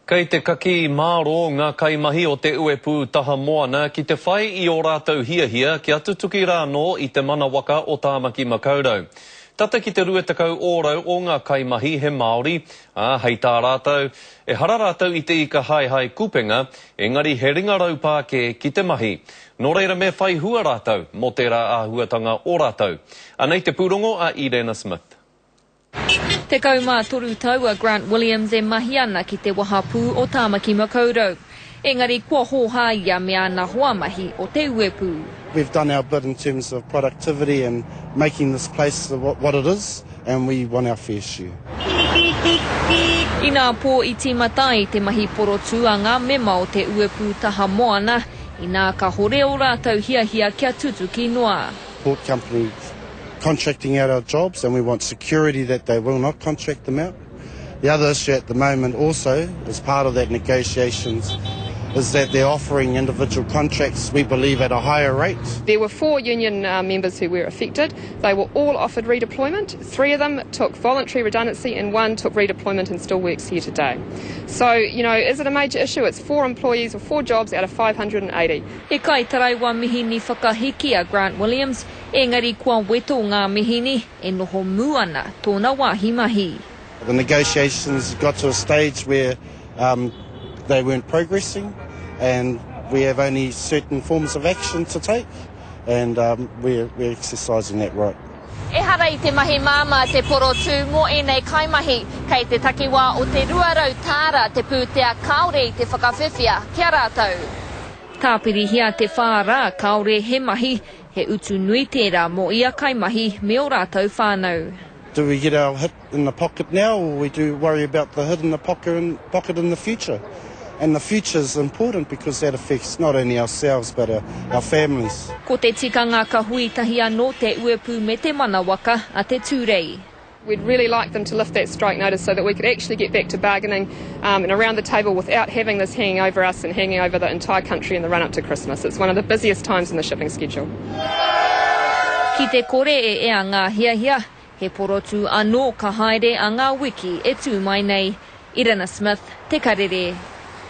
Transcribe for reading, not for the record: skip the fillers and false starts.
Kei te kakī mārō ngā kaimahi o te uepū taha moana ki te whai i ō rātou hiahia kia tutuki rā anō i te mana waka o Tāmaki Makaurau. Tata ki te 20 ōrau o ngā kaimahi he Māori, ā, hei tā rātou, ehara rātou i te ika haehae kupenga, engari he ringa raupā kē ki te mahi. Nō reira me whai hua rātou mō tērā āhuatanga o rātou. Anei te pūrongo a Irena Smith. 13 tau a Grant Williams e mahi ana ki te wahapū o Tāmaki Makaurau. Engari kua hōhā ia me ana hoa mahi o te uepū. We've done our bit in terms of productivity and making this place what it is and we want our fair share. Inā pō i tīmata ai te mahi porotū a ngā mema o te uepū taha moana, inā kahore ō rātou hiahia kia tutuki noa. Port company contracting out our jobs and we want security that they will not contract them out. The other issue at the moment also, as part of that negotiations, is that they're offering individual contracts, we believe, at a higher rate. There were four union uh, members who were affected. They were all offered redeployment. Three of them took voluntary redundancy and one took redeployment and still works here today. So, you know, is it a major issue? It's four employees or four jobs out of 580. He kaitaraiwa mihini whakahiki a Grant Williams, Engari kua weto ngā mihini e noho mū ana tōna wāhi mahi. The negotiations got to a stage where um, they weren't progressing and we have only certain forms of action to take and um, we're, we're exercising that right. Ehara i te mahi māmā te porotū mō ēnei kaimahi. Kei te takiwā o te 200 tāra te pūtea kāore i te whakawhiwhia ki a rātou. Tāpirihia te whā rā kāore he mahi, He utu nui tērā mō ia kaimahi me ō rātou whānau. Do we get our hit in the pocket now or we do worry about the hit in the pocket in, pocket in the future? And the future is important because that affects not only ourselves but our, our families. Ko te tikanga ka hui tahi anō te uepū me te mana waka a te Tūrei. We'd really like them to lift that strike notice so that we could actually get back to bargaining um, and around the table without having this hanging over us and hanging over the entire country in the run-up to Christmas. It's one of the busiest times in the shipping schedule. Ki te kore e ea ngā hiahia, he porotū anō ka haere a ngā wiki e tū mai nei. Irina Smith, Te Karere.